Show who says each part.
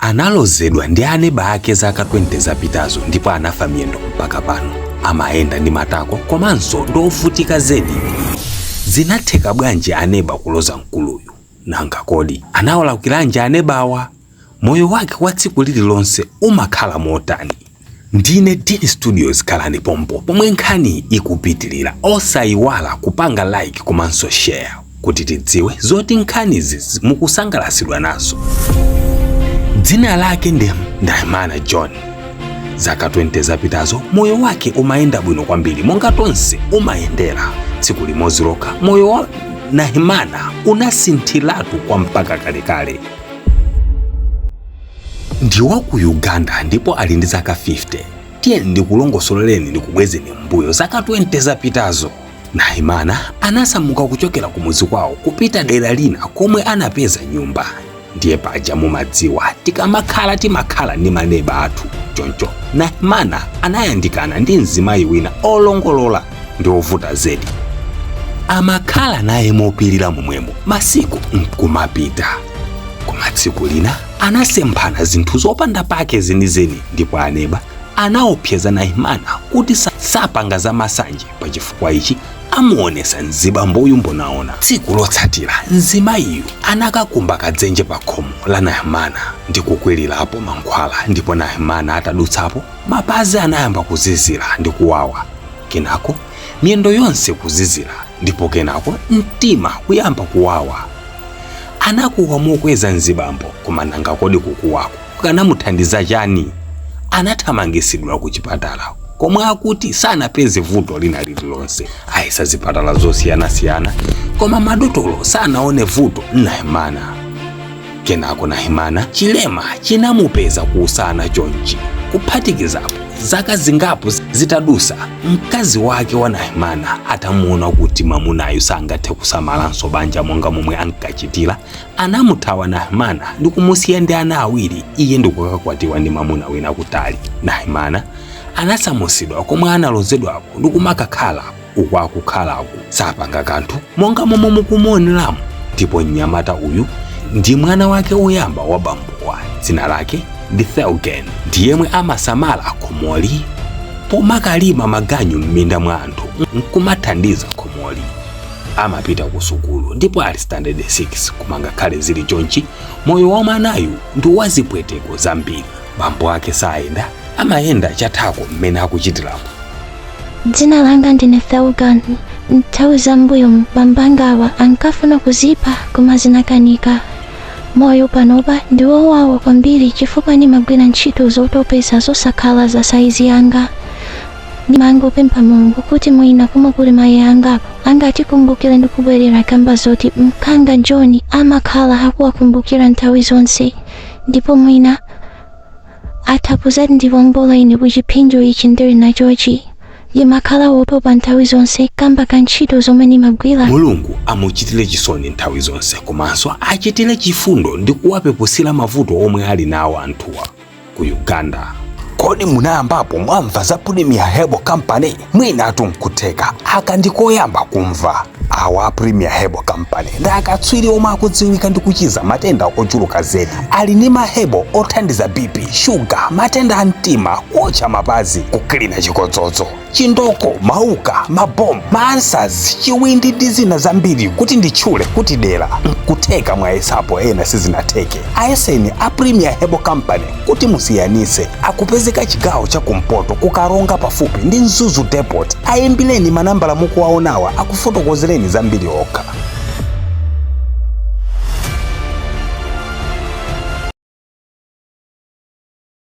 Speaker 1: Analozedwa ndi aneba ake zaka 20 zapitazo ndipo anafa miyendo mpaka pano. Amayenda ndi matako komanso ndi ovutika zedi. Zinatheka bwanji aneba kuloza mkuluyu? Nanga kodi anawalakwiranji anebawa? Moyo wake wa tsiku lililonse umakhala motani? Ndine Dean Studios, khalani pompo pomwe nkhani ikupitilira. Osayiwala kupanga like komanso share kuti tidziwe zoti nkhanizi mukusangalasidwa nazo. Dzina lake ndi Ndahimana John. Zaka 20 zapitazo moyo wake umayenda bwino kwambiri monga tonse umayendera. Tsiku limodzi lokha moyo wa Nahimana unasinthiratu kwa mpaka kalekale. Ndi wa ku Uganda ndipo ali ndi zaka 50. Tiyeni ndikulongosoleleni ndikubwezeni m'mbuyo zaka 20 zapitazo. Nahimana anasamuka kuchokera kumudzi kwawo kupita dera lina komwe anapeza nyumba. Ndiye paja mumadziwa tikamakhala timakhala ndi maneba athu. Choncho Nahimana anayandikana ndi mzimayi wina olongolola ndi ovuta zedi. Amakhala naye mopirira momwemo masiku nkumapita. Koma tsiku lina anasemphana zinthu zopanda pake zenizeni ndipo aneba anaopseza Nahimana kuti sapanga za masanje pa chifukwa ichi amuonesa mzibamboyu mbonaona. Tsiku lotsatira mzimayiyu anakakumba kadzenje pa khomo la Nahimana ndi kukwirirapo mankhwala ndipo Nahimana atadutsapo mapazi anayamba kuzizira ndi kuwawa, kenako miyendo yonse kuzizira ndipo kenako mtima kuyamba kuwawa. Anakuwa mokweza mzibambo, koma nanga kodi kukuwako kukanamuthandiza chani? Anathamangisidwa ku chipatala komwe akuti sanapeze vuto lina lililonse. Ayesa zipatala zosiyanasiyana koma madotolo sanaone vuto Nahimana. Kenako Nahimana chilema chinamupeza kuusana chonchi. Kuphatikizapo zaka zingapo zitadusa, mkazi wake wa Nahimana atamuona kuti mamunayu sangathe kusamalanso banja monga momwe ankachitira, anamuthawa Nahimana ndi kumusiya ndi ana awiri, iye ndikukakwatiwa ndi mamuna wina kutali. Nahimana anasamusidwa komwe analozedwako ndi kumakakhala uku akukhalaku sapanga kanthu monga momwe mukumuoneramu. Ndipo mnyamata uyu ndi mwana wake woyamba wa bambowa, dzina lake ndi Thelgen, ndi yemwe amasamala khomoli pomakalima maganyu m'minda mwa anthu nkumathandiza khomoli. Amapita ku sukulu ndipo ali standard 6, koma ngakhale zili chonchi moyo wa mwanayu ndi wazipweteko zambiri. Bambo ake sayenda, amayenda chathako mmene akuchitiramo.
Speaker 2: Dzina langa ndine Thelgan. Nthawi zam'mbuyomu bambo angawa ankafuna kuzipha koma zinakanika. Moyo panopa ndi wowawa kwambiri chifukwa ndimagwira ntchito zotopetsa zosakhala za saizi yanga. Ndimangopempha Mulungu kuti mwina komwe kuli mayi angako angatikumbukire ndi kubwerera kamba zoti mkanga John amakhala akuwakumbukira nthawi zonse ndipo mwina atha kuzandiwombola ine ku chiphinjo ichi ndili nachochi. Ndimakhala wotopa nthawi zonse kamba ka ntchito zomwe ndimagwira.
Speaker 1: Mulungu amuchitire chisoni nthawi zonse komanso achitire chifundo ndi kuwapepusira mavuto omwe ali nawo anthuwa ku Uganda. Kodi munayambapo mwamva za Premier Herbal Company? Mwinatu nkutheka aka ndi koyamba kumva. Awa a Premier Herbal Company ndi akatswiri omwe akudziwika ndi kuchiza matenda ochuluka zedi. Ali ndi ma herbal othandiza BP, shuga, matenda a mtima, kuotcha mapazi, kuklina chikodzodzo, chindoko, mauka, mabomu, ma ulcers, chiwindi ndi zina zambiri kuti nditchule kuti dera. Nkutheka mwayesapo ena sizinatheke. Ayeseni a Premier Herbal Company kuti musiyanise. Akupezeka chigawo cha kumpoto ku Karonga pafupi ndi Mzuzu Depot. Ayimbireni manambala mukuwaonawa akufotokozereni zambiri okha.